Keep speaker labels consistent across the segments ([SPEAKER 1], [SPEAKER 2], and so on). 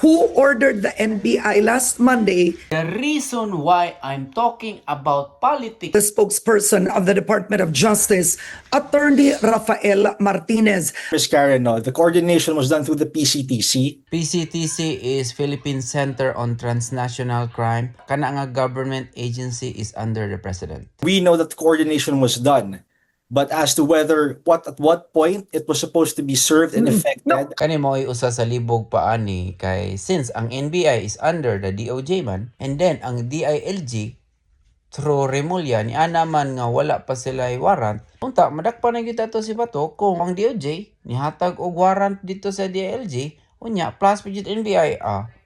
[SPEAKER 1] Who ordered the NBI last Monday,
[SPEAKER 2] The reason why I'm talking about politics
[SPEAKER 1] the spokesperson of the Department of Justice, Attorney Rafael Martinez.
[SPEAKER 3] Ms. Karen, no, the coordination was done through the PCTC.
[SPEAKER 2] PCTC is Philippine Center on Transnational Crime. Kana nga government agency is under the president.
[SPEAKER 3] We know that the coordination was done, but as to whether what at what point it was supposed to be served and effected,
[SPEAKER 2] Kani mo usa sa libog pa ani kay since ang NBI is under the DOJ man, and then ang DILG through Remulla ni ana man nga wala pa sila warrant, unta madakpan na gyud ato si Bato kung ang DOJ nihatag og warrant dito sa DILG, unya plus pa jud NBI,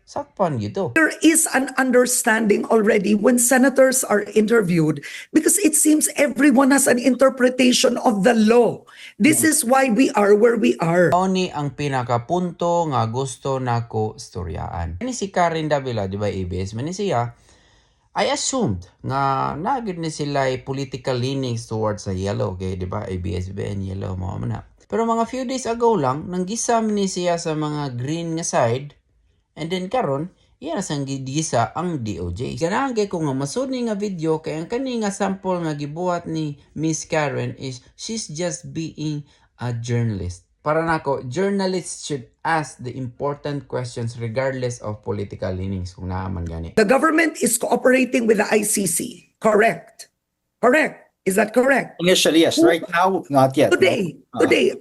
[SPEAKER 2] sakpan gyud to.
[SPEAKER 1] There is an understanding already when senators are interviewed because it seems everyone has an interpretation of the law. This is why we are where we are.
[SPEAKER 2] Mao ni ang pinakapunto nga gusto nako storyaan. Ni si Karen Davila, di ba, ABS man ni siya, I assumed nga naa gyud ni sila political leanings towards sa yellow, okay, di ba? ABS-CBN yellow mao man na. Pero mga few days ago lang nanggisam ni siya sa mga green nga side, and then karon iya na sang gigisa ang DOJ. Ganahan kay ko nga masud ni nga video kay ang kani nga sample nga gibuhat ni Miss Karen is she's just being a journalist. Para nako, journalists should ask the important questions regardless of political leanings kung naa man gani.
[SPEAKER 1] The government is cooperating with the ICC. Correct. Correct. Is that correct?
[SPEAKER 3] Initially, yes. Right now, not yet, no?
[SPEAKER 1] Today, today,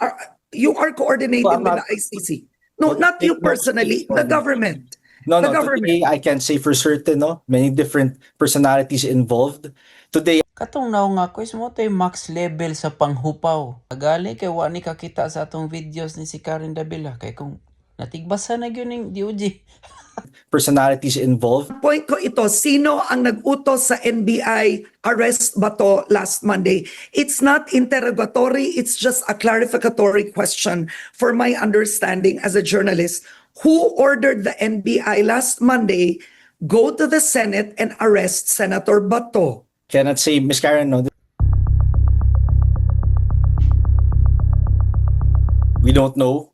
[SPEAKER 1] you are coordinating
[SPEAKER 3] Well, I'm
[SPEAKER 1] with
[SPEAKER 3] not-
[SPEAKER 1] the ICC. No, not you personally, the government.
[SPEAKER 3] No,
[SPEAKER 1] The
[SPEAKER 3] no.
[SPEAKER 1] government.
[SPEAKER 3] Today, I can't say for certain, no? Many different personalities involved. Today,
[SPEAKER 2] Katong naong nga quiz mo to'y max level sa panghupaw. Gali kay wa ni kakita sa atong videos ni si Karen Davila kay kung natigbasa na gyud ning DOJ.
[SPEAKER 3] Personalities involved.
[SPEAKER 1] Point ko ito, sino ang nag-utos sa NBI arrest Bato last Monday? It's not interrogatory, it's just a clarificatory question for my understanding as a journalist. Who ordered the NBI last Monday go to the Senate and arrest Senator Bato?
[SPEAKER 3] Cannot say, Miss Karen, no. We don't know.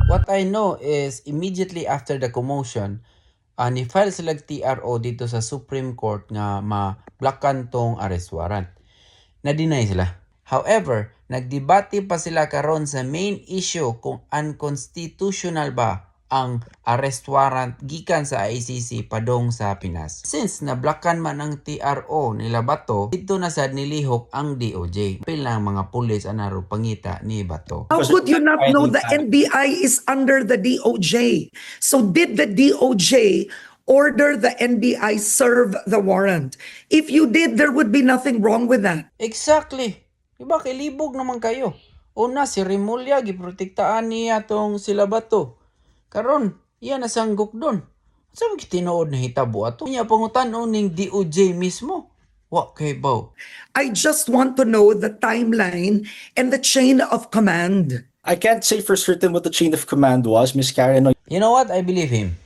[SPEAKER 2] What I know is immediately after the commotion, ni-file sila TRO dito sa Supreme Court nga ma-blockan tong arrest warrant. Na-deny sila. However, nagdebate pa sila karon sa main issue kung unconstitutional ba ang arrest warrant gikan sa ICC padong sa Pinas. Since nablockan man ang TRO nila Bato, dito na sad nilihok ang DOJ. Pila ang mga pulis anaro pangita ni Bato.
[SPEAKER 1] How
[SPEAKER 3] Because
[SPEAKER 1] could you not know the
[SPEAKER 3] finding
[SPEAKER 1] NBI is under the DOJ? So did the DOJ order the NBI serve the warrant? If you did, there would be nothing wrong with that.
[SPEAKER 2] Exactly. Diba, kilibog naman kayo. Una, si Remulla, giprotektaan niya tong sila Bato. Karon, iya nasanggok doon. Sa mga tinuod na hitabo ato? Niya pangutan-on ning DOJ mismo. Wa kay baw.
[SPEAKER 1] I just want to know the timeline and the chain of command.
[SPEAKER 3] I can't say for certain what the chain of command was, Miss Karen. No,
[SPEAKER 2] You know what? I believe him.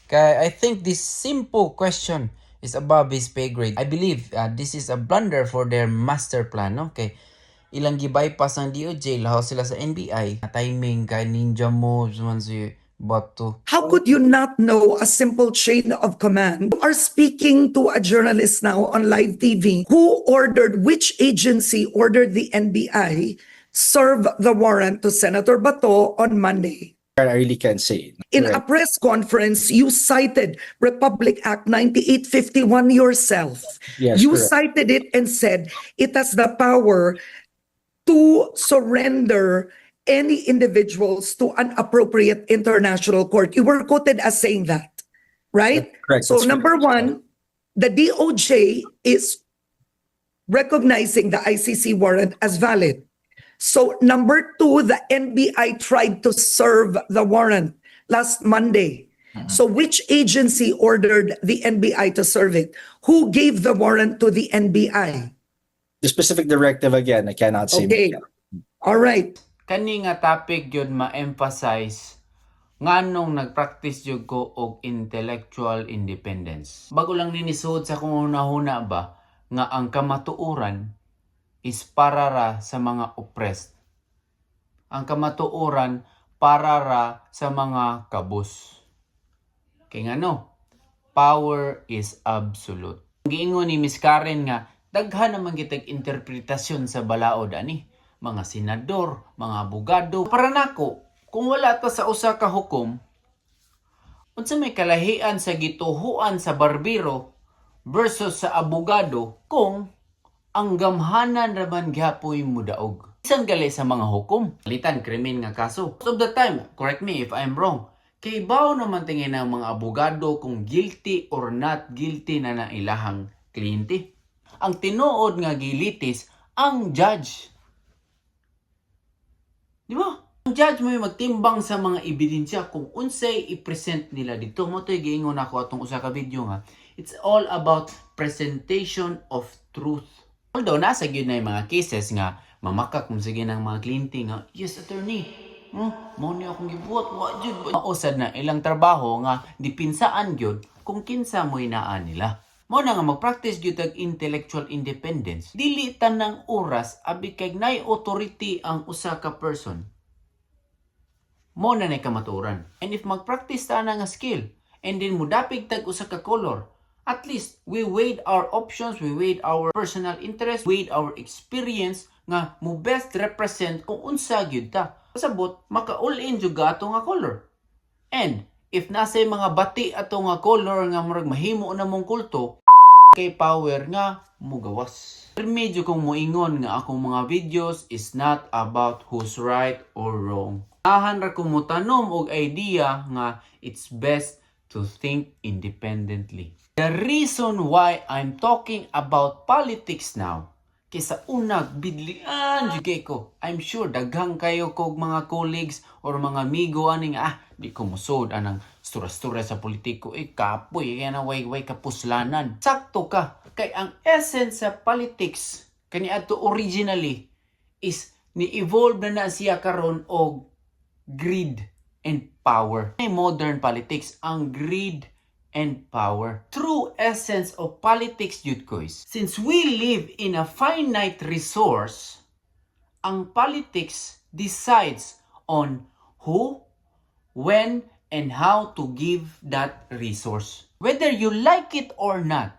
[SPEAKER 2] Kay I think this simple question is above his pay grade. I believe this is a blunder for their master plan, no? Kay ilang gi-bypass ang DOJ, lahaw sila sa NBI. Timing kay ninja moves man si Bato.
[SPEAKER 1] How could you not know a simple chain of command? You are speaking to a journalist now on live TV who ordered, which agency ordered the NBI serve the warrant to Senator Bato on Monday?
[SPEAKER 3] I really can't say.
[SPEAKER 1] In a press conference, you cited Republic Act 9851 yourself.
[SPEAKER 3] Yes,
[SPEAKER 1] You
[SPEAKER 3] correct.
[SPEAKER 1] cited it and said it has the power to surrender any individuals to an appropriate international court. You were quoted as saying that, right?
[SPEAKER 3] That's correct.
[SPEAKER 1] So
[SPEAKER 3] That's
[SPEAKER 1] number
[SPEAKER 3] correct.
[SPEAKER 1] one, the DOJ is recognizing the ICC warrant as valid. So number two, the NBI tried to serve the warrant last Monday. So which agency ordered the NBI to serve it? Who gave the warrant to the NBI?
[SPEAKER 3] The specific directive again, I cannot say.
[SPEAKER 1] Okay. All right.
[SPEAKER 2] Kani nga topic yun ma-emphasize nganong nagpractice jud ko og intellectual independence. Bago lang ninisuod sa akong hunahuna ba nga ang kamatuoran is para ra sa mga oppressed. Ang kamatuoran Para ra sa mga kabus. Kay ngano, power is absolute. Giingon ni Miss Karen nga daghan naman kitag interpretasyon sa balaod ani, mga senador, mga abogado. Para nako, kung wala ta sa usa ka hukom, unsa may kalahian sa gituhuan sa barbero versus sa abogado kung ang gamhanan raman gyapoy mudaog? Bisan gali sa mga hukom. Litan krimen nga kaso. Most of the time, correct me if I'm wrong, kay bawo naman tingin ng mga abogado kung guilty or not guilty na na ilahang kliyente. Ang tinuod nga gilitis ang judge. Di ba? Ang judge mo yung magtimbang sa mga ebidensya kung unsay i-present nila dito. Mao to'y giingon ako atong usa ka video nga. It's all about presentation of truth. Although nasa gyud na yung mga cases nga mamakak mo sige ng mga kliyente nga, "Yes, attorney. Mao ni akong gibuhat, wa jud." Mausad na ilang trabaho nga dipinsaan gyud kung kinsa mo'y naa nila. Mao na nga mag-practice gyud tag intellectual independence. Dili tanang oras abi kay nay authority ang usa ka person mo na nay kamatuoran. And if mag-practice ta na nga skill, and then mudapig tag usa ka color, at least we weighed our options, we weighed our personal interest, weighed our experience nga mo best represent kung unsa gyud ta. Pasabot, maka all in jud ka ato nga color. And if nasay mga bati ato nga color nga murag mahimo na mong kulto, kay power nga mugawas. Medyo kong muingon nga akong mga videos is not about who's right or wrong. Ahan ra ko motanom og idea nga it's best to think independently. The reason why I'm talking about politics now kaysa unag bidlian jud kay ko. I'm sure daghang kayo kog mga colleagues or mga amigo ani nga, "Ah, di ko musod anang stura-stura sa politiko eh, kapoy kaya na way way kapuslanan." Sakto ka kay ang essence sa politics kaniadto originally is ni-evolve na na siya karon og greed and power. In modern politics, ang greed and power. True essence of politics, jud koys. Since we live in a finite resource, ang politics decides on who, when, and how to give that resource. Whether you like it or not,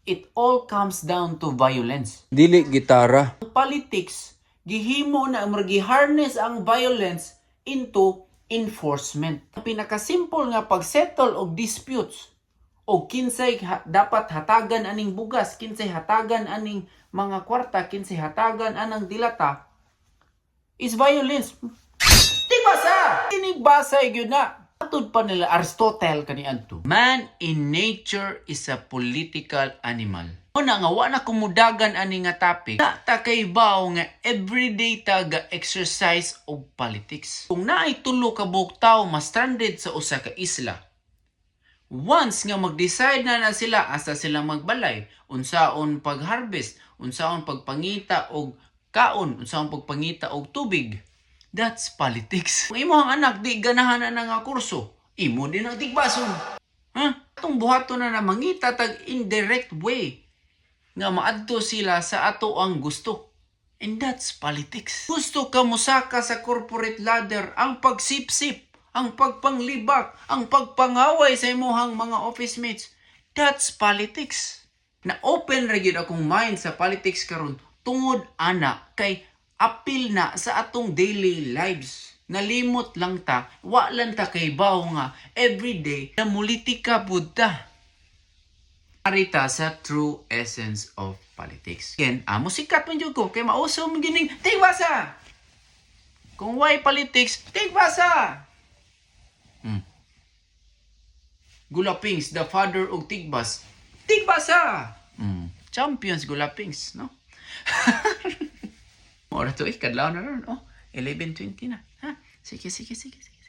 [SPEAKER 2] it all comes down to violence.
[SPEAKER 4] Dili gitara.
[SPEAKER 2] Ang politics, gihimo na ang gi-harness ang violence into enforcement. Ang pinakasimple nga pagsettle og disputes o kinsay dapat hatagan aning bugas, kinsay hatagan aning mga kwarta, kinsay hatagan anang dilata is violence. Tigbasa! Tinigbasa gyud na. Atud pa nila Aristotle kaniadto. Man in nature is a political animal. Una nga wa na kumudagan ani nga topic. Na ta kay baw nga everyday ta ga exercise og politics. Kung naay tulo ka buok tawo ma-stranded sa usa ka isla, once nga mag-decide na na sila asa sila magbalay, unsaon pag-harvest, unsaon pagpangita og kaon, unsaon pagpangita og tubig, that's politics. Kung imo ang anak di ganahan na nga kurso, imo din ang tigbason. Ha? Atong buhaton na na mangita tag indirect way nga maadto sila sa ato ang gusto. And that's politics. Gusto ka musaka sa corporate ladder, ang pagsipsip, ang pagpanglibak, ang pagpangaway sa imuhang mga office mates. That's politics. Na open ra gyud akong mind sa politics karon tungod ana kay apil na sa atong daily lives. Nalimot lang ta, wa lang ta kay bawo nga everyday na mulitika pud ta. Arita sa true essence of politics. Again, amo sikat man jud ko kay mauso mo gining tigbasa. Kung why politics, tigbasa. Gulapings, the father og tigbas. Tigbasa. Champions Gulapings, no? Ora to eh, kadlaw na ron. Oh, 11:20 na. Ha? Sige, sige, sige, sige.